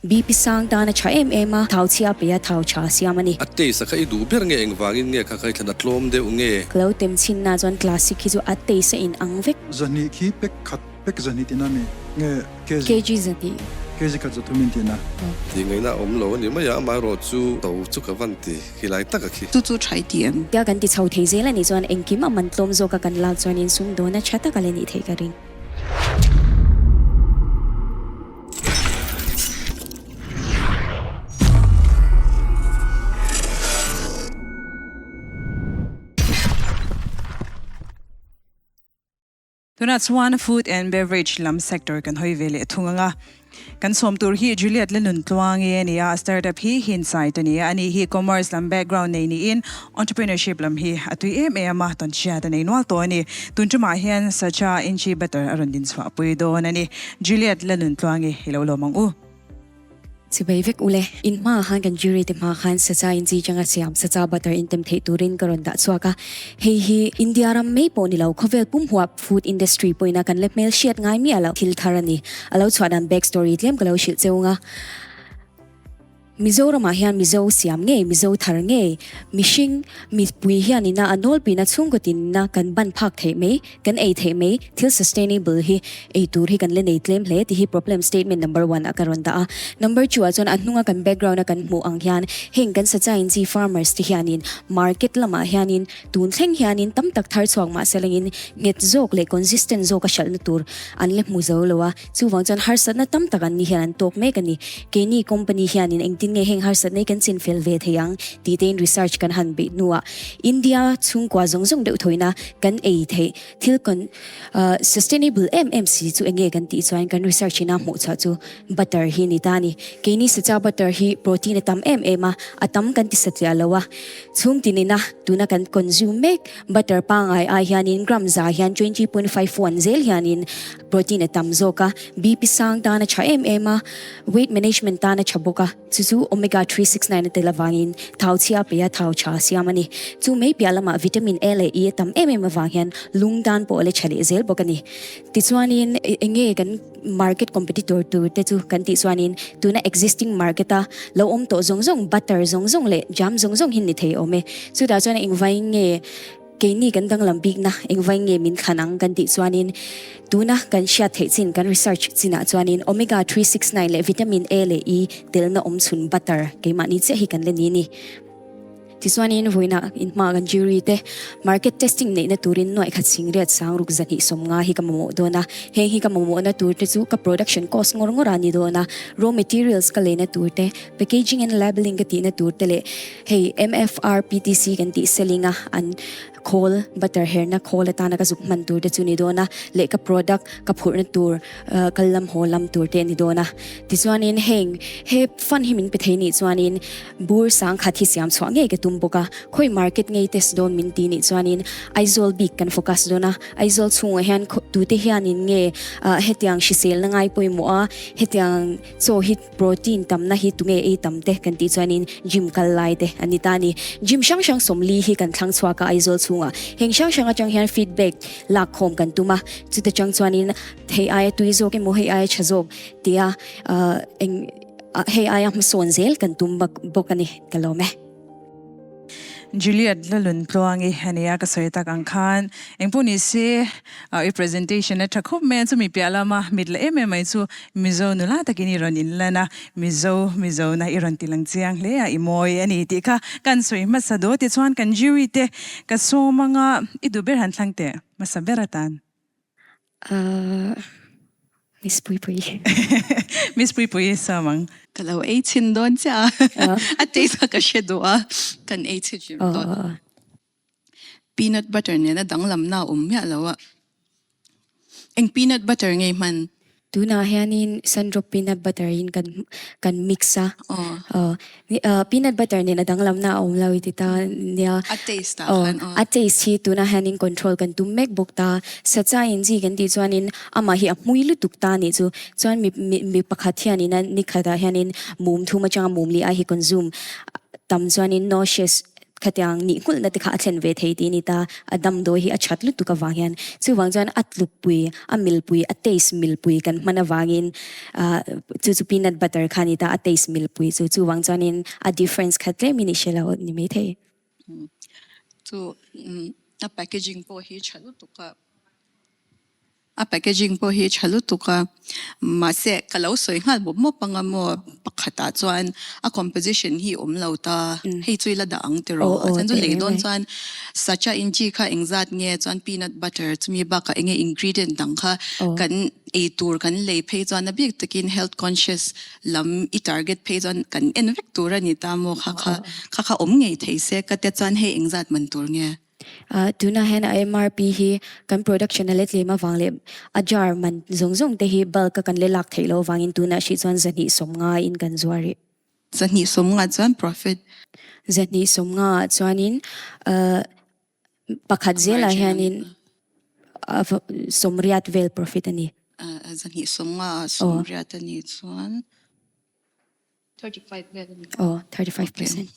BP sang tan a tha em em a, thau chhia pe a thau tha siam a ni. A taste a kha i duh ber nge engvangin nge kha kha i thlan a tlawm deuh nge? Ka lo tem chhin na chuan classic hi chu a taste a in ang vek. Zahnih khi pek khat pek zahnih tihna mi nge kg? Kg zahnih. Kg khat zathum in tihna. Tih ngaihna a awm lo a ni mai a, amaherawh chu to chu ka van ti khilai tak a khi. Chu chu tha i ti em? Tia kan ti chho thei zel a nih chuan engkim a man tlawm zawk a kan lak chuanin sumdawn a tha tak a la nih theih ka ring. Tunah chuan Food and Beverage lam sector kan hawi ve leh thung ang a. Kan sawm tur hi Juliet Lanuntluangi a ni a, a startup hi Hinsight a ni a. Ani hi Commerce lam background nei niin Entrepreneurship lam hi a tui em em a, tawnchhiat a nei nual tawh a ni. Tun tumah hian Sacha Inchi Butter a rawn dinchhuahpui dawn a ni. Juliet Lanuntluangi i lo lawm ang u. Chibei vek ule, in hmaah khan kan jury te hma khan Sacha Inchi changa siam Sacha Butter intem theih turin ka rawn dah chhuak a. Hei hi India ram mai pawh ni lo, khawvel pum huap food industry pawhin a kan la hmel hriat ngai miah loh thil thar a ni. A lo chhuah dan back story tlem ka lo hrilh cheu ang a. Mizoramah hian Mizo siam ngei, Mizo thar ngei, mihring, mipui hianina a nawlpuina chhungkaw tinna kan ban phak theih mai, kan ei theih mai, thil sustainable hi ei tur hi kan la nei tlem hle tih hi problem statement number one ah ka rawn dah a. Number two ah chuan a hnunga kan background a kan hmuh ang hian heng kan sachain chi farmers te hianin market lamah hianin tun thleng hianin tam tak thar chhuak mahse langin nghet zawk leh consistent zawk a hralhna tur an la hmu zo lo a. Chuvang chuan harsatna tam tak an ni hian an tawk mek a ni. Keini company hianin engtin nge heng harsatna hi kan chinfel ve thei ang tih tein research kan han beih hnuah India chhungkua zawng zawng deuh thawina kan ei theih thil kan sustainable em em si chu enge kan tih chuan kan research ina hmuh chhuah chu butter hi ni ta a ni. Keini sacha butter hi protein a tam em em a, a tam kan ti satliah lo a. Chhung tinina tuna kan consume mek butter pangai ai hianin gram za hian 20.51 zel hianin Protein a tam zawk a, BP sang tan a tha em em a, weight management tan a tha bawk a, chu chu omega 369 a tel avangin thau chhia peih a thau tha a siam a ni. Chu mai piah lamah vitamin A leh E a tam em em avang hian lung tan pawh a la tha leh zel bawk a ni. Tichuanin eng nge kan market competitor tur te chu kan tih chuanin tuna existing market a lo awm tawh zawng zawng butter zawng zawng leh jam zawng zawng hi ni thei awm e. Chutah chuan engvai nge Keini kan danglam bikna engvai nge min thlan ang kan tih chuanin tuna kan hriat theih chin kan research chinah chuanin omega 369 leh vitamin A leh E telna awm chhun butter keimahni chiah hi kan la ni a ni. Tichuanin vawiinah inhma kan jury te market testing neihna turin nuaih khat singriat sang ruk zahnih 50 hi ka mamawh dawn a, heng hi ka mamawhna tur te chu ka production cost ngawr ngawr a ni dawn a, raw materials ka leina tur te, packaging and labelling ka tihna tur te leh Hei MFRPTC kan tih selling a an khawl butter herna khawl atana ka zuk hman tur te chu ni dawn a, lehkha product ka phurhna tur kal lam haw lam tur te a ni dawn a. Tichuanin heng he fund hi min pe thei nih chuanin bur sang khat hi siam chhuah ngei ka tum bawk a, khawi market ngei test dawn min ti nih chuanin Aizawl bik kan focus dawn a, Aizawl chhungah hian tute hianin nge hetiang hriselna ngai pawimawh a, hetiang chaw hi Protein tamna hi tunge ei tam te kan tih chuanin gym kal lai te an ni ta a ni. Gym hrang hrang 40 hi kan thlang chhuak a Aizawl chhungah. Heng hrang hrang atang hian feedback lak khawm kan tum a, chuta chang chuanin hei aia tui zawk emaw hei aia tha zawk tia eng hei aia hmasawn zel kan tum bawk a ni ka lawm e. Juliet Laluntluangi a nia ka sawi tak ang khan engpawh ni se i presentation a tha khawp mai a chumi piah lama mit la em em mai chu Mizo nula takin i rawn inlan a Mizo Mizo na i rawn ti lang chiang hle a i mawi a ni tih kha kan sawi hmasa daw tichuan kan jury te ka sawm anga i duh ber han thlang teh hmasa ber atan. Miss Puipui. Miss Puipui sawm ang. Ka lo ei chhin dawn chiah a, a taste kha ka hre duh a, kan ei chhin hrim dawn. Peanut butter nena danglamna a awm miah lo a, eng peanut butter nge hman? Tunah hianin Sundrop peanut butter in kan kan mix a. Peanut butter nen a danglamna a awm lo i ti ta nia. A taste ah khan aw. A taste hi tunah hianin control kan tum mek bawk ta. Sacha in chi kan tih chuanin amah hi a hmui lutuk ta anih chu. Chuan mi mi pakhat hianin a ni khatah hianin mum thum atanga mum li ai hi consume tam chuanin nauseous. Khatiang nih nghulhna te kha a thlen ve thei tih a ni ta, a damdawi hi a that lutuk avang hian. Chuvang chuan a tlukpui, a milpui, a taste milpui kan hman avangin chu chu peanut butter kha a ni ta, a taste milpui chu. Chuvang chuanin a difference kha tlemin i hre lo ni maithei. Chu a packaging pawh hi tha lutuk a. A packaging pawh hi tha lutuk a, mahse ka lo sawi nghal mawp mawp anga maw pakhatah chuan a composition hi awm lo ta, hei chu ila dah ang tiraw a chuan chu lei dawn chuan sacha inchi kha engzat nge chuan peanut butter chumi bakah enge ingredient dang kha kan ei tur kan lei phei chuan a bik takin health conscious lam i target phei chuan kan en vek tur a ni ta maw kha kha kha kha awm ngei thei se ka tia chuan hei engzat man tur nge. Tunah hian a MRP hi kan production a let lem avang leh a jar man zawng zawng te hi bulk a kan le lak theih loh avangin tunah hrih chuan 250 in kan zuar rih. 250 chuan profit. 250 ah chuanin pakhat zelah hianin 80 vel profit a ni. 250 ah 80 a nih chuan. 35 vel a ni. Aw, 35%.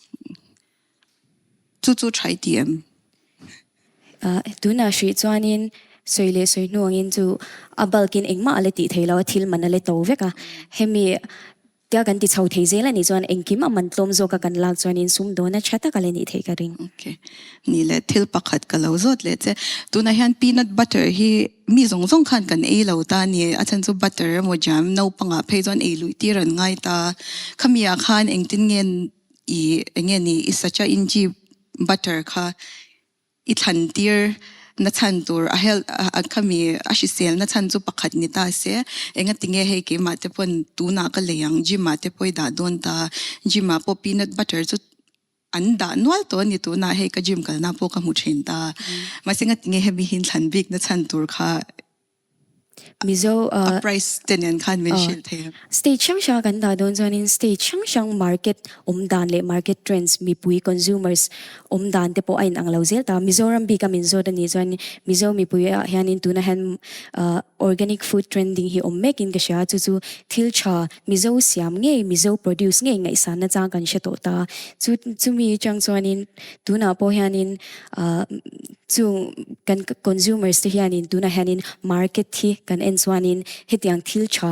Chu chu tha i ti em? Tunah hrih chuanin sawi leh sawi hnu angin chu a bulk in engmah a la tih thei lo a, thil man a la to vek a. Hemi tia kan ti chho thei zel a nih chuan engkim a man tlawm zawk a kan lak chuanin sumdawn a tha tak a la nih theih ka ring. Okay. Ni leh thil pakhat ka lo zawt leh che. Tunah hian peanut butter hi Mi zawng zawng khan kan ei lo ta a ni. A chhan chu butter emaw jam naupangah phei chuan ei luih tir an ngai ta. Khami ah khan engtin nge i enge ni i sacha inchi butter kha i thlan tir na chhan tur a health a khami a hrisel na chhan chu pakhat ni ta se. Engati nge hei keimah te pawn tunah ka lei ang gym ah te pawh i dah dawn ta. Gym ah pawh peanut butter chu An dah nual tawh a ni tunah hei ka gym kalna pawh ka hmu thin ta. Mahse nga tinge hemi hin thlan bik na chhan tur kha Mizo a price te nen khan min hrilh thei em? State hrang hrang a kan dah dawn chuanin state hrang hrang market awm dan leh market trends mipui consumers awm dan te pawh a inang lo zel ta. Mizoram bik a min zawt a nih chuan Mizo mipui ah hianin tunah hian organic food trending hi awm mek in ka hria a chu chu thil tha Mizo siam ngei, Mizo produce ngei ngaihsanna chang kan hre tawh ta. Chu chumi atang chuanin tunah pawh hianin ah chung kan consumers te hianin tunah hianin market hi kan en chuanin hetiang thil tha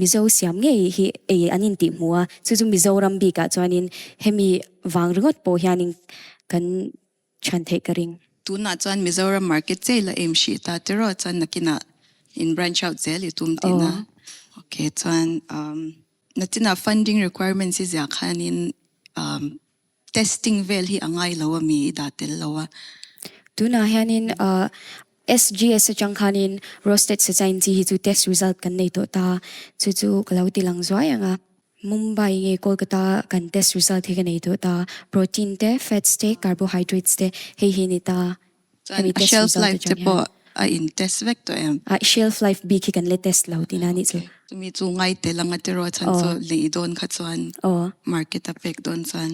Mizo siam ngei hi ei an intih hmu a, chu chu Mizoram bikah chuanin hemi vang ringawt pawh hianin kan chhan theih ka ring. Tunah chuan Mizoram market chei la aim hrih ta tiraw chuan nakinah in branch out zel i tum tihna. Ok chuan um nakinah funding requirements hi ziah khanin um testing vel hi a ngai lo a mi i dah tel lo a. Tunah hianin uh SGS atang khanin roasted sachain chi hi chu test result kan nei tawh ta chu chu ka lo ti lang zuai ang a. Mumbai nge Kolkata kan test result hi ka nei tawh ta. Protein te, fats te, carbohydrates te hei hi ni ta. Chuan a shelf life te pawh a in test vek tawh em? A shelf life bik hi kan le test lo tihna anih chu. Chumi chu ngai tel anga tiraw chhan chu lei dawn kha chuan market a pek dawn chuan.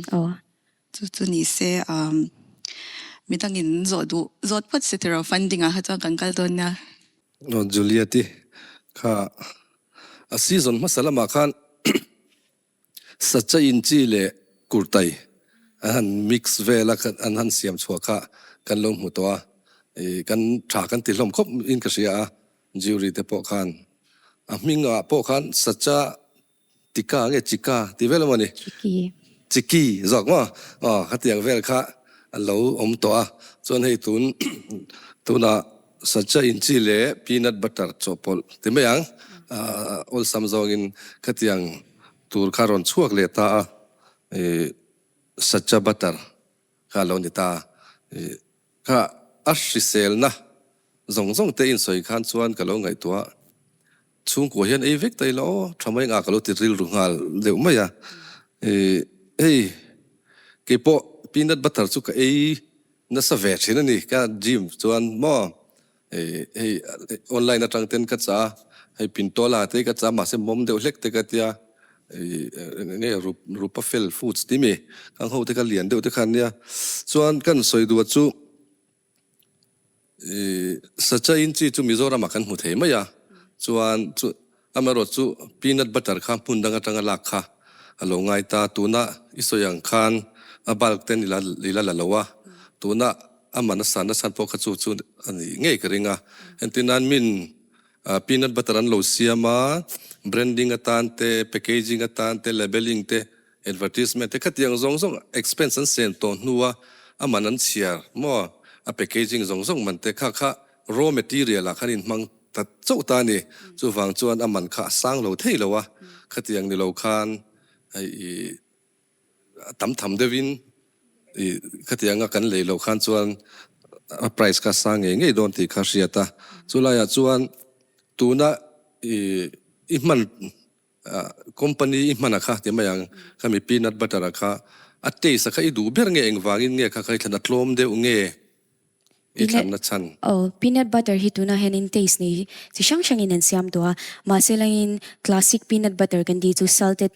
Chu chu ni se midangin zawh duh zawt phawt se tiraw funding ah kha chuan kan kal dawn nia. Juliet-i kha a season hmasa lamah khan sacha inchi leh kurtai an han mix vel a, an han siam chhuah kha kan lo hmu tawh a, kan tha kan ti hlawm khawp in ka hria a, jury te pawh khan a hmingah pawh khan sacha Tika nge Chika tih vel emaw ni? Chiki. Chiki zawk maw? Aw khatiang vel kha a lo awm tawh a, chuan hei tun tunah sacha inchi leh peanut butter chawhpawlh ti mai ang, awlsam zawngin khatiang tur kha rawn chhuak leh ta a, ih sacha butter kha a lo ni ta, ih kha a hriselna Zawng zawng te insawi khan chuan ka lo ngaihtuah chhungkua hian ei vek ta ila aw tha mai ngah ka lo ti rilru nghal deuh mai a. Ih hei keipawh peanut butter chu ka ei nasa ve thin a ni ka gym chuan maw ih hei online atang ten ka chah a hei pintola te ka chah a mahse mawm deuh hlek te ka tia ih eng nge rupafel foods ti mi khang ho te kha lian deuh te khan nia chuan kan sawi duh chu. Sacha inchi chu Mizoramah kan hmu thei mai a, chuan chu amaherawh chu peanut butter kha hmun dang atanga lak kha a lo ngai ta. Tuna i sawi ang khan a bulk ten ila ila la lo a, tuna a man a san a chhan pawh kha chu chu a nih ngei ka ring a. Entir nan min peanut butter an lo siam a, branding atan te, packaging atan te, labelling te, advertisement te khatiang zawng zawng expense an sen tawh hnua a man an chhiar maw a packaging zawng zawng man te kha kha raw material ah khan inhmang ta chauh ta a ni. Chuvang chuan a man kha a sang lo thei lo a, khatiang ni lo khan i a tam tham deuhin i khatianga kan lei loh khan chuan a price kha a sang ngei ngei dawn tih kha a hriat a. Chulaiah chuan tuna i i hman company i hman a kha ti mai ang khami peanut butter a kha a taste a kha i duh ber nge engvangin nge kha kha i thlan a tlawm deuh nge i thlanna chhan. Aw, peanut butter hi tunah hianin taste nei chi hrang hrangin an siam tawh a, mahse langin classic peanut butter kan tih chu salted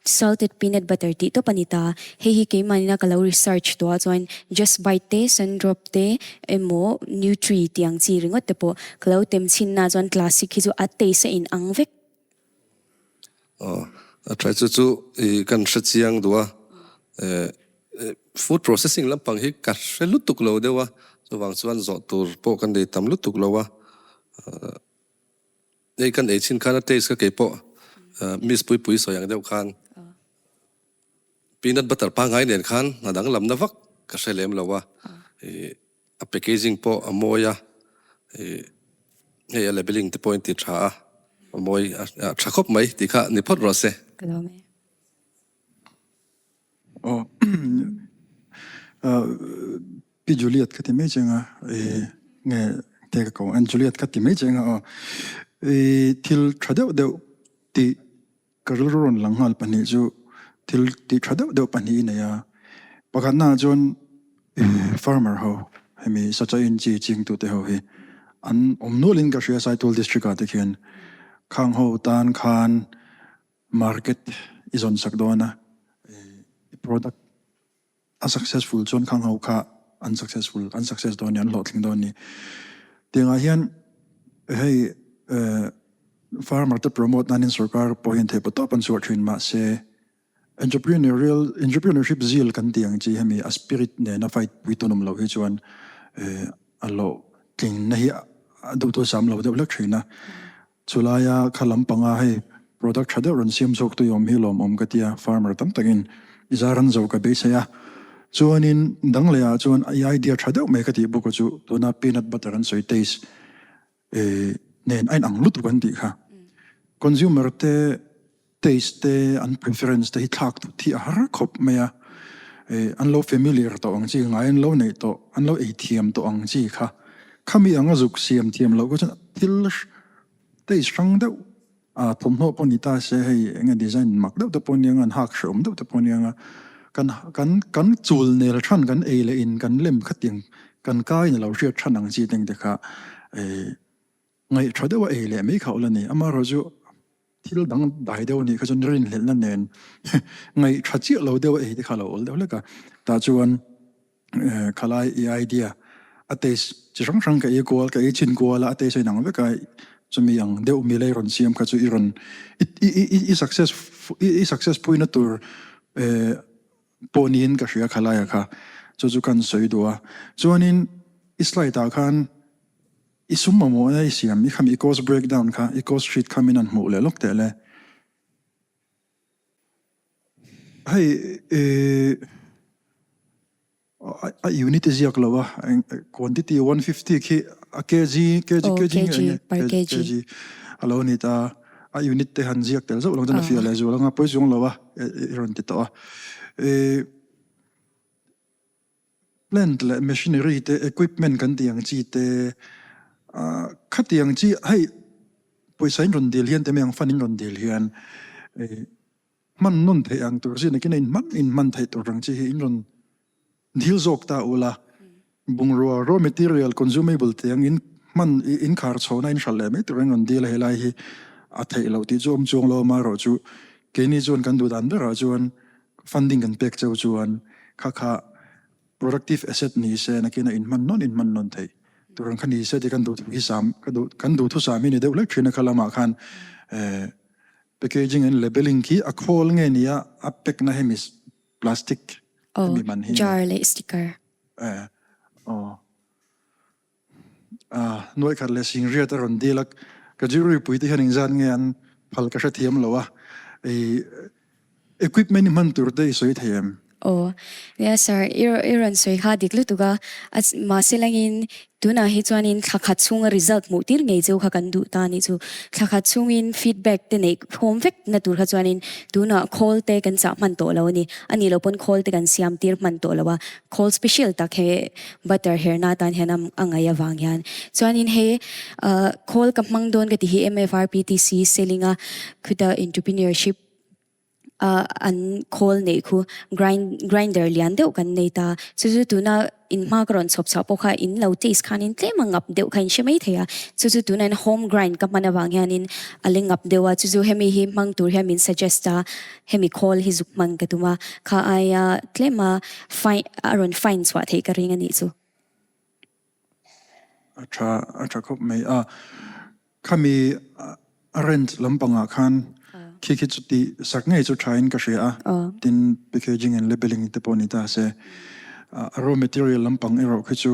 salted peanut butter tih tawp a ni ta. Hei hi keimahina ka lo research tawh a chuan just bite te, sundrop te emaw nutri tih ang chi ringawt te pawh ka lo tem chhin na chuan classic hi chu a taste a in ang vek. Aw, a tha chu chu i kan hre chiang duh a, food processing lampang hi ka hre lutuk lo deuh a, chuvang chuan zawh tur pawh kan nei tam lutuk lo a, hei kan ei chhin khan a taste kha keipawh miss Puipui sawi ang deuh khan peanut butter pangngai nen khan a danglamna vak ka hre lem lo a, ih. A packaging pawh a mawi a, ih hei a labelling te pawh a inti tha a, a mawi a tha khawp mai tih kha ni phawt rawh se. Ka lawm e. Aw Pi Juliet ka ti mai che anga ih nge te ka ko ang Juliet ka ti mai che anga aw ih thil tha deuh deuh tih Ka rilru rawn lang nghal pahnih chu thil tih tha deuh deuh pahnih i nei a, pakhatnaah chuan farmer ho hemi Sachain chi chingtute ho hi an awm nualin ka hria Saitual district ah te khian khang ho tan khan market i zawn sak dawn a, i product A successful chuan khang ho kha an successful, an success dawn ni, an hlawhtling dawn ni. Tiangah hian hei farmer te promote nanin sorkar pawh hian theihpawh tawp an chhuah thin mahse entrepreneurial entrepreneurship zeal kan tih ang chi hemi a spirit nena fight pui tawn awm loh hi chuan a hlawhtlingna hi a duhtu sam lo deuh hlek thin a. Chulaia kha lampanga hei product tha deuh rawn siam zawk tui awm hi lawmawm ka tia farmer tam takin i zar an zo ka beisei a. Chuanin dang leh ah chuan i idea tha deuh mai ka tih bawk a chu tuna peanut butter an sawi taste nen a inang lutuk an tih kha. Consumer te Taste te an preference te hi thlak tut hi a har khawp mai a, an lo familiar tawh ang chi, ngai an lo neih tawh, an lo ei thiam tawh ang chi kha. Khami anga zuk siam thiam loh kha chuan thil taste hrang deuh a thawmhnaw pawh ni ta se hei enge design mak deuh te pawh nia ang, an hak hrehawm deuh te pawh nia ang a, kan kan kan chul nel than kan ei leh in kan lem khatiang kan kai ni lo hriat than ang chi teng te kha Ngaih tha deuh a ei leh mai khauh la ni. Amaherawh chu thil dang dai deuh a nih kha chuan rinhlelhna nen ngaih tha chiah lo deuh a ei te kha a lo awl deuh hlek a. Tah chuan khalai i idea a taste chi hrang hrang ka ei kual ka ei chhin kual a, a taste a inang vek a, chumi ang deuh milei rawn siam kha chu i rawn i success i success puina tur pawh niin ka hria khalaia kha chu chu kan sawi duh a. Chuanin i slide ah khan I sum mamawhna i siam, i kham i cost breakdown kha, i cost sheet kha min han hmuh leh lawk teh le. Hei i a unit i ziak lo a, quantity 150 khi a kg, kg, Aw, kg nge kg, enge? per kg. Kg a lo ni ta. A unit te han ziak tel zauh lo chuan a fiah leh zual anga pawi chuang lo a, i rawn ti tawh a. I Plant leh machinery te, equipment kan tih ang chi te, khati ang chi hei pawisa in rawn dil hian te mai ang fund in rawn dil hian hman nawn theih ang tur zin akin a inhman inhman theih tur ang chi hi in rawn dil zawk ta ula bungrua raw material consumable te ang in hman in khar chhawna in hralh leh mai tur in rawn dil a helai hi a theih loh tih chu awm chuang lo amaherawhchu keini chuan kan duh dan berah chuan Funding kan pek cheu chuan kha kha productive asset ni se nakin a inhman nawn inhman nawn theih tur ang kha ni se tih kan duh hi sam ka duh kan duhthusam hi ni deuh hlek thin a kha lamah khan packaging and labelling khi a khawl nge nia a pack na hemi plastic. Aw, Hemi man hi nge? jar leh sticker. Eh, aw. Ah, nuai khat leh sing riat a rawn dil a, ka jury pui te hian engzat nge an phal ka hrethiam lo a, i equipment i hman tur te i sawi thei em? Aw, nia sir, i i rawn sawi kha dik lutuk a, a mahse langin tunah hi chuanin thla khat chhunga result hmuh tir ngei cheu kha kan duh ta anih chu. Thla khat chhungin feedback te neih khawm vek na tur kha chuanin tunah khawl te kan chah hman tawh lo a ni. A nih loh pawn khawl te kan siam tir hman tawh lo a, khawl special tak he butter herna atan hian a ngaih avang hian. Chuanin hei khawl ka hmang dawn ka ti hi MFRPTC selling a khutah entrepreneurship a an khawl neih khu grind grinder lian deuh kan nei ta. Chu chu tuna in hma ka rawn chhawp chhuah pawh kha in lo taste khanin tlem a ngap deuh kha in hre mai thei a. Chu chu tuna in home grind ka hman avang hianin a la ngap deuh a. Chu chu hemi hi hmang tur hian min suggest a, hemi khawl hi zuk hmang ka tum a. Kha aia tlem a fine a rawn fine chhuah theih ka ring a nih chu. A tha a tha khawp mai a. Khami a rent lampangah khan khi khi chu tih sak ngei chu thain ka hria a. Tin packaging and labelling te pawh ni ta se. A raw material lampang erawh khi chu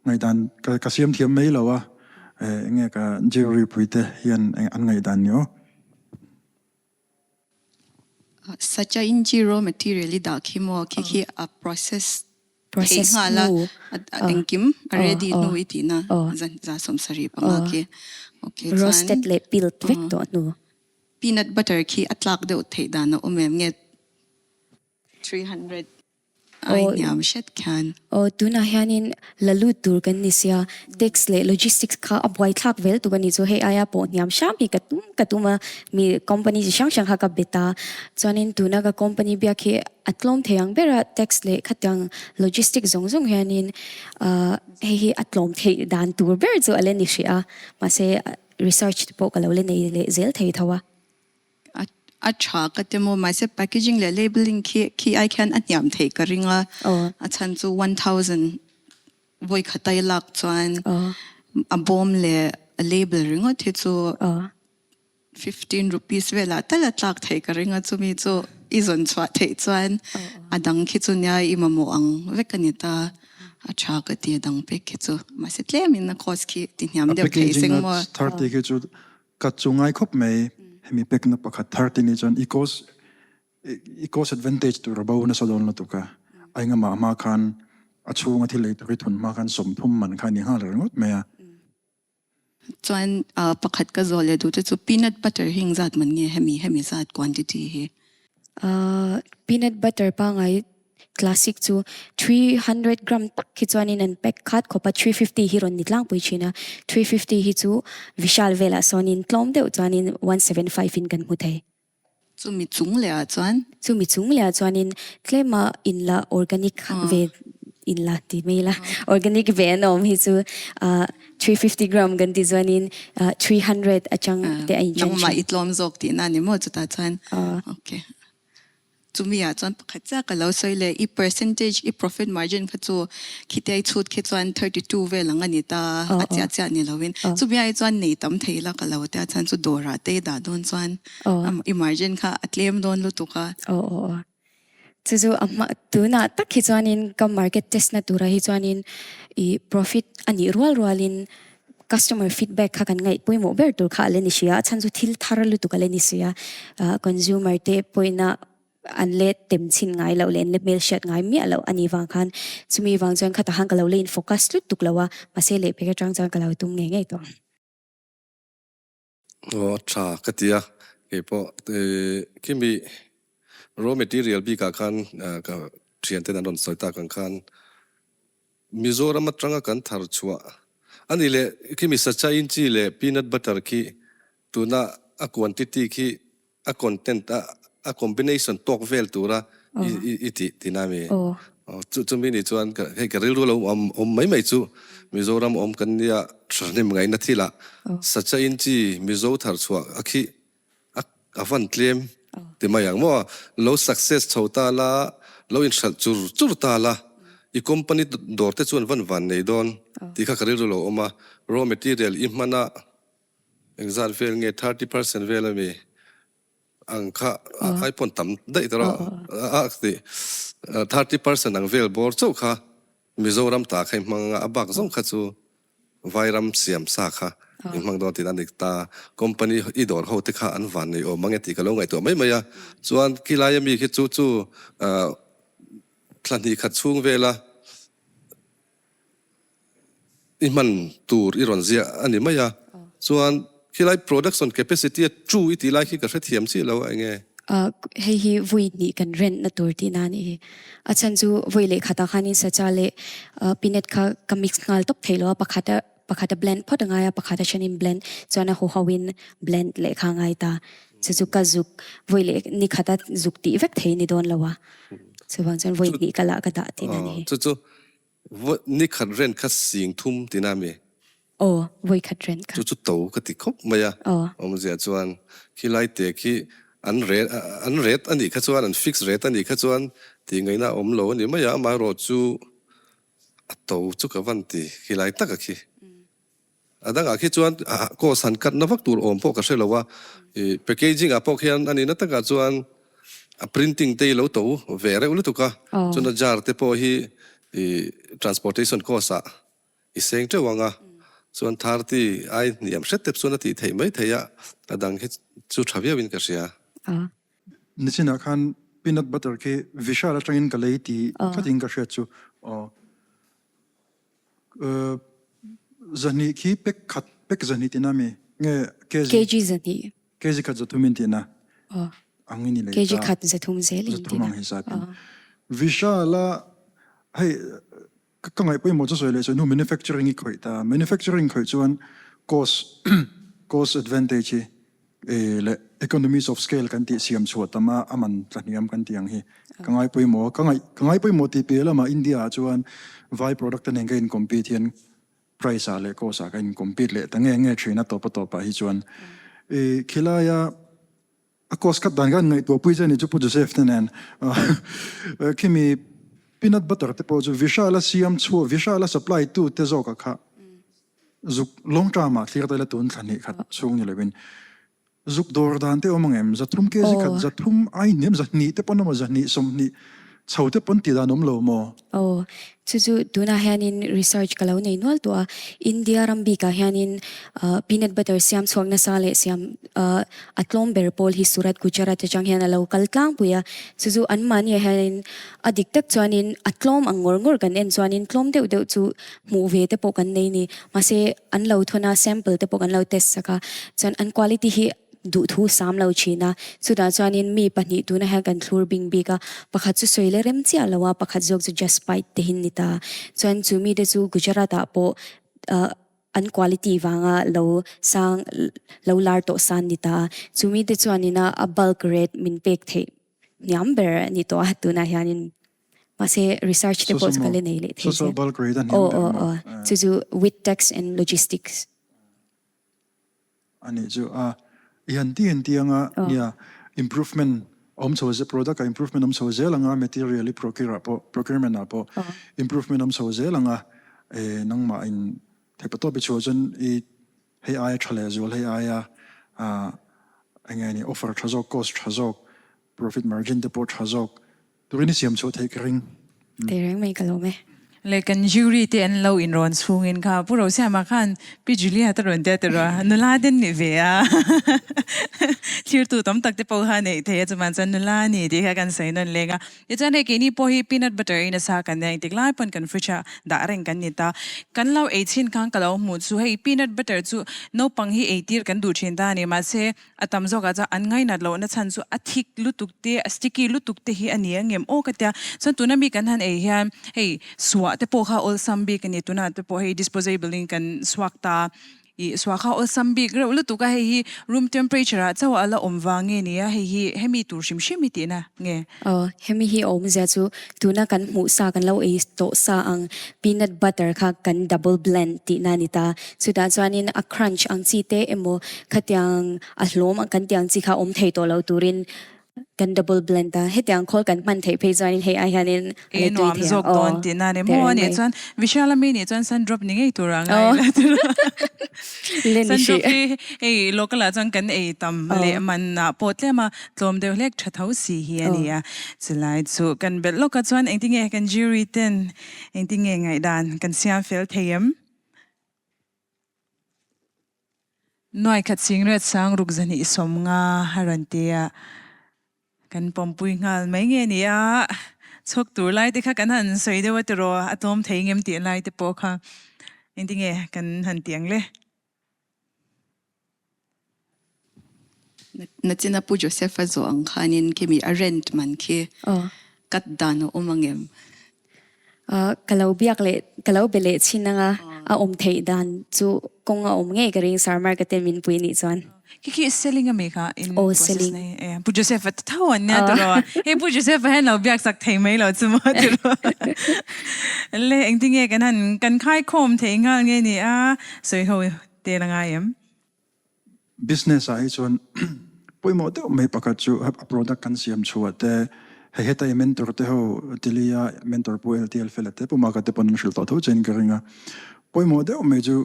ngaihdan ka siam thiam mai lo a. Enge ka jury pui te hian an ngaihdan ni aw. Sacha inchi raw material i dah khi maw khi khi a process theih nghal a, engkim a ready hnu i tihna za 75 khi. Okay chuan Roasted leh peeled vek tawh hnu. Peanut butter khi a tlak deuh theih dan a awm em nge 300. Ai hniam hret khian. Aw, tunah hianin la lut tur kan ni sia, tax leh logistics kha a buaithlak vel tuk a ni chu, hei aia pawh hniam hram hi ka tum ka tum a, mi company chi hrang hrang kha ka bet a, chuanin tuna ka company biak hi a tlawm thei ang ber a, tax leh khatiang logistics zawng zawng hianin ah hei hi a tlawm theih dan tur ber chu a la ni hrih a, mahse research te pawh ka lo la nei leh zel thei tho a. A tha ka ti maw mahse packaging leh labelling khi khi ai khian a hniam theih ka ring a a chhan chu 1000 vawi khat a i lak chuan a bawm leh a label ringawt hi chu 15 rupees velah tal a tlak theih ka ring a chumi chu i zawn chhuah theih chuan a dang khi chu nia i mamawh ang vek a ni ta a tha ka ti a dang pek khi chu mahse tlemin a cost khi ti hniam deuh thei seng maw. A packaging a 30 khi chu Ka chu ngai khawp mai. Hemi pekna pakhat thar te nih chuan i cost i cost advantage tur a bo nasa dawn lutuk a. A engamah hma khan a chhunga thil ei tur hi thun hma khan 30 man kha a ni nghal ringawt mai a. Chuan pakhat ka zawh leh duh te chu peanut butter hi engzat man nge hemi hemi zat quantity hi? Peanut butter pangai classic chu 300 gram tak hi chuanin an pack khat khawp a, 350 hi rawn ni tlangpui thin a, 350 hi chu Vishal velah sawnin tlawm deuh chuanin 175 in kan hmu thei. Chumi chung leh ah chuan? Chumi chung leh ah chuanin tlema inla organic ve inla ti mai ila organic ve an awm hi chu 350 gram kan ti chuanin 300 atang te a in chen thin. Nangmah i tlawm zawk tihna a ni maw chutah chuan? Okay. Chumi ah chuan pakhat chiah ka lo sawi leh i percentage i profit margin kha chu khiti a i chhut khi chuan 32 vel ang a ni ta a chiah chiah ni lovin chumi ai chuan nei tam thei ila ka lo tia chuan chu dawrah te i dah dawn chuan i margin kha a tlem dawn lutuk a. Chu chu a hma tunah tak hi chuanin ka market test na turah hi chuanin ih profit a nih rual rualin customer feedback kha kan ngaih pawimawh ber tur kha a la ni si a, a chhan chu thil thar lutuk a la ni si a, ah consumer te pawina an le tem chhin ngai loh leh an le hmelhriat ngai miah loh a nih vang khan chumi vang chuan khatah khan ka lo la in focus lutuk lo a, mahse lehpek atang chuan ka lo tum ngei ngei tawh. Aw tha ka ti a, keipawh khimi raw material bikah khan ka thianten an rawn sawi tak ang khan Mizoram atanga kan thar chhuah a ni leh khimi sacha inchi leh peanut butter khi tuna a quantity khi a content a a combination tawk vel tura i tih tina mi chumi ni chuan hei ka rilru lo awm awm mai mai chu Mizoram awm kan nia thahnem ngaihna thilah sacha inchi Mizo thar chhuah a khi a a van tlem ti mai ang maw lo success chho ta la lo inhralh chur chur ta la i company dawr te chuan van van nei dawn tih kha ka rilru lo awm a raw material i hman a Engzat vel nge 30% vel ami ang kha ai pawn tam daih ta rawh a ti. 30% ang vel bawr chauh kha Mizoram ta kha i hmang anga a bak zawng kha chu Vairam siam sa kha i hmang dawn tihna a ni ta. Company i dawr ho te kha an van nei awm ang e tih ka lo ngaihtuah mai mai a. Chuan khilai ami khi chu chu thla hnih khat chhung vela i hman tur i rawn ziah a ni mai a, chuan khilai production capacity a chu i tih lai khi ka hrethiam chiah lo a enge? Hei hi vawi hnih kan rent na tur tihna a nih hi. A chhan chu vawi leh khatah khanin sacha leh peanut kha ka mix nghal tawp thei lo a, pakhat a pakhat a blend phawt a ngai a, pakhat a thenin blend chuan a huho in blend leh kha a ngai ta. Chu chu ka zuk vawi leh ni khata zuk tih vek thei ni dawn lo a, chuvang chuan vawi hnih ka lah ka dah tihna a nih hi. Chu chu Ni khat rent kha sing thum tina mi? Aw, vawi khat rent kha. Chu chu to ka ti khawp mai a. Aw. Awmzia chuan khilai te khi an rate an rate a nih kha chuan an fix rate a nih kha chuan tih ngaihna a awm lo a ni mai a, amaherawh chu a to chu ka van ti khilai taka khi. A dangah khi chuan cost han cut na vak tur awm pawh ka hre lo a, ih packaging ah pawh khian a nihna takah chuan a printing te hi lo to ve reuh lutuk a, chuan a jar te pawh hi ih transportation cost ah i seng teuh ang a, chuan 30 ai hniam hret te chuan a tih theih mai thei a, a dang hi chu tha viau in ka hria. Nichinah khan peanut butter khi Vishal atangin ka lei tih thlatin ka hriat chu aw. Zahnih khi pek khat pek zahnih tihna mi nge kg? Kg zahnih. Kg khat zathum in tihna ang in i lei ta. Kg khat zathum zel in tihna. Zathum ang hi zapin. Vishal a hei ka ngaih pawimawh chu sawi leh sawi hnu manufacturing i khawih ta. Manufacturing khawih chuan cost cost advantage hi leh economies of scale kan tih siam chhuah tam a, a man tla hniam kan tih ang hi ka ngai pawimawh a, ka ngaih ka ngai pawimawh tih piah lamah India ah chuan vai product te nen ka in compete hian price ah leh cost ah ka in compete leh ta nge nge thin a tawp a tawp ah hi chuan i khilai a a cost khat dan khan ngaihtuah pui che ni chu Pu Joseph te nen khimi peanut butter te pawh chu Vishal a siam chhuah Vishal a supply tu te zawk ah kha Zuk long term ah thlir taila tun thla hnih khat chhung ni lovin zuk dawr dan te awm ang em? Zathum kg khat zathum ai hniam zahnih te pawn emaw zahnih sawmhnih chho te pawn tih dan awm lo maw? Aw, chu chu tunah hianin research ka lo nei nual tawh a, India ram bikah hianin peanut butter siam chhuak nasa leh siam a tlawm ber pawl hi Surat, Gujarat atang hian a lo kal tlangpui a, chu chu anmahniah hianin a dik tak chuanin a tlawm ang ngawr ngawr kan en chuanin tlawm deuh deuh chu hmuh ve te pawh kan nei ni. Mahse, an lo thawn a, sample te pawh kan lo test sak a, chuan an quality hi duhthu sam lo thin a. Chutah chuanin mi pahnih tuna hian kan thlur bing bik a, pakhat chu sawi le rem chiah lo a, pakhat zawk chu just bite te hin ni ta. Chuan chu mite chu Gujarat ah pawh an quality vanga lo sang lo lar tawh san ni ta. Chu mite chuanin a bulk rate min pek theih hniam ber a ni tawh a tunah hianin. Mahse research te pawh chu ka la nei leh thei zel. Aw aw aw chu chu with tax and logistics. A nih chu a i han ti han ti anga nia improvement a awm chho zel product ah improvement a awm chho zel anga material i procure ah pawh procurement ah pawh improvement a awm chho zel anga nangmah in theihpatawp i chhuah chuan i hei aia tha leh zual hei aia eng nge ni offer tha zawk cost tha zawk profit margin te pawh tha zawk Turin i siam chhuah theih ka ring. Teh reng mai ka lawm e. Le kan jury te an lo inrawn chhungin kha Pu Rosiama khan Pi Julia te rawn tia tiraw a, nula den ni ve a. Thirtu tam tak te pawh kha neih thei a chuman chuan nula a ni tih kha kan sawi nawn leng a. Tichuan hei keini pawh hi peanut butter in a sa kan nia engtik lai pawn kan fridge ah dah reng kan ni ta. Kan lo ei chhin khan ka lo hmuh chu hei peanut butter chu naupang hi eitir kan duh thin ta a ni mahse A tam zawkah chuan an ngainat lohna chhan chu a thik lutuk te, a sticky lutuk te hi a ni ang em aw ka tia. Chuan tuna mi kan han ei hian hei suah te pawh kha awlsam bik a ni, tunah te pawh hei disposable in kan suak ta ih suah kha awlsam bik reuh lutuk a, hei hi room temperature ah chauh a la awm vang nge ni a, hei hi hemi tur hrim hrim hi tihna nge? Aw, hemi hi a awmzia chu tuna kan hmuh sa kan lo ei tawh sa ang peanut butter kha kan double blend tihna a ni ta. Chutah chuanin a crunch ang chi te emaw khatiang a hlawm kan tih ang chi kha awm thei tawh lo turin. Kan double blend a, hetiang khawl kan hman theih phei chuanin hei ai hianin a Ei let tui nuam thei zawk ang. dawn Aw, tihna a ni teh maw? reng Anih mai. chuan Vishal a mi nih chuan sun drop ni ngei tur a ngai Aw. la tiraw? Le ni Sun hrih. drop hi hei local ah chuan kan ei tam Aw. leh man ah pawh tlem a tlawm deuh hlek tha tho si hi a Aw. ni a. Chulai chu kan belh lawk a chuan engtinge kan jury ten engtinge ngaihdan kan siam fel thei em? Nuai khat singret sang ruk zahnih 50 a rawn ti a, kan pawmpui nghal mai nge ni a, chhawk tur lai te kha kan han sawi deuh a tiraw, a tlawm thei ngem tih lai te pawh kha engtinge kan han ti ang le. Nachina Pu Joseph a zawh ang khanin khimi a rent man khi cut dan a awm ang em? Ka lo biak leh ka lo be leh chhin anga a awm theih dan chu kawng a awm ngei ka ring Sir Mark a ten min pui nih chuan. Khi khi selling a mi kha in Aw process selling. na hi e Pu Joseph a tho an nia tiraw hei Pu Joseph a hian lo biak sak thei mai lo chu maw tiraw le engtinge kan han kan khai khawm thei nghal nge ni a sawi ho tel a ngai em? Business ah hi chuan pawimawh deuh mai pakhat chu a product kan siam chhuah te, hei heta i mentor te ho Delhi a mentor Pu LTL Fela te Pu Maka te pawn an hrilh tawh tho chein ka ring a. Pawimawh deuh mai chu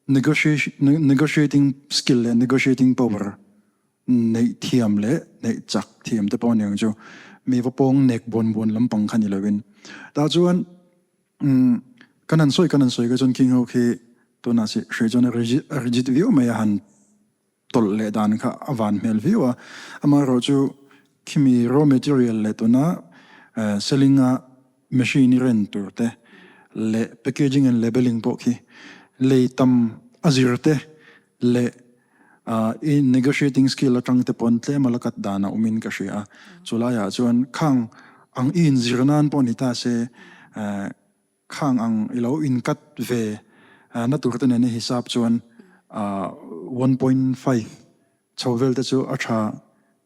negotiating skill leh negotiating power neih thiam leh neih chak thiam te pawh a ni ang chu. Mi va pawng nek buan buan lampang kha ni loin. Tah chuan Umm, kan han sawi kan han sawi ka chuan King ho khi tunah si hreh chuan a rigid viau mai a, han tawlh leh dan kha a van hmel viau a. Amaherawhchu khimi raw material leh tuna selling a machine i rent tur te leh packaging and labelling pawh khi lei tam a zir te leh i negotiating skill atang te pawn tlem a la kat dan a awmin ka hria a, chulaiah chuan khang ang i inzir nan pawh ni ta se khang ang i lo inkat ve na tur te nena hisap chuan 1.5 chho vel te chu a tha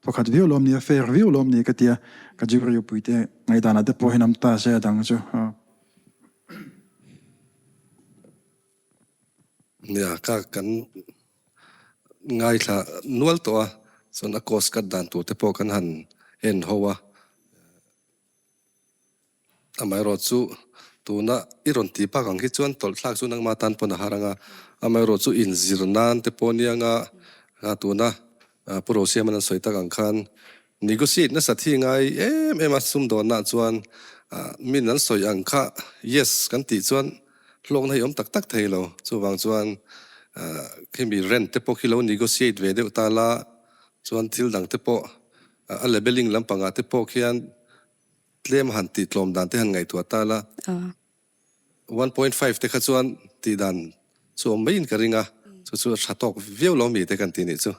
pakhat viau lawm ni a, fair viau lawm ni ka tia ka jury pui te ngaihdanah te pawh hian awm ta se a dang chu. Nia, ka kan ngaithla nual tawh a, chuan a course cut dan tur te pawh kan han en ho a. Amaherawh chu tuna i rawn tih bak ang hi chuan tawlh thlak chu nangma tan pawn a har ang a, amaherawh chu inzir nan te pawh nia nga tuna Pu Rosiaman an sawi tak ang khan negotiate nasa thi ngai em em a sumdawnah chuan min an sawi ang kha yes kan tih chuan hlawkna hi awm tak tak thei lo. Chuvang chuan khimi rent te pawh khi lo negotiate ve deuh ta la chuan thil dang te pawh a labelling lampangah te pawh khian tlem han tih tlawm dan te han ngaihtuah ta la. 1.5 te kha chuan tih dan chu awm maiin ka ring a, chu chu a tha tawk viau lo mi te kan ti nih chu.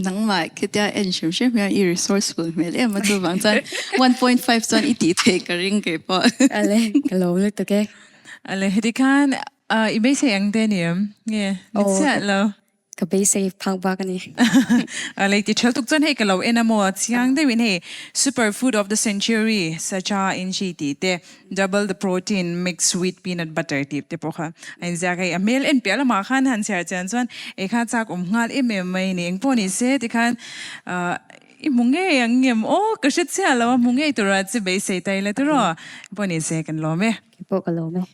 Nangmah khitia en hrim hrim hian i resourceful hmel em a chuvang chuan 1.5 chuan i tih theih ka ring kei pawh. Ale, ka lo lutuk e. Ale, heti khan i beisei ang te ni em? Nge, ni chiah lo. Ka beisei phak bak a ni. A lei ti ṭhel tuk chuan hei ka lo en a maw? Chiang deuhin hei Super food of the century sacha inchi tih te, double the protein mix with peanut butter tih te pawh kha a inziak hei. A hmel en piah lamah khan han chhiar chian chuan ei kha chak awm nghal em em mai a ni. Engpawh ni se tikhan i hmu ngei ang ngem aw ka hre chiah lo a, hmu ngei tura chi beisei ta ila tiraw? Engpawh ni se kan lawm e. Keipawh ka lawm e.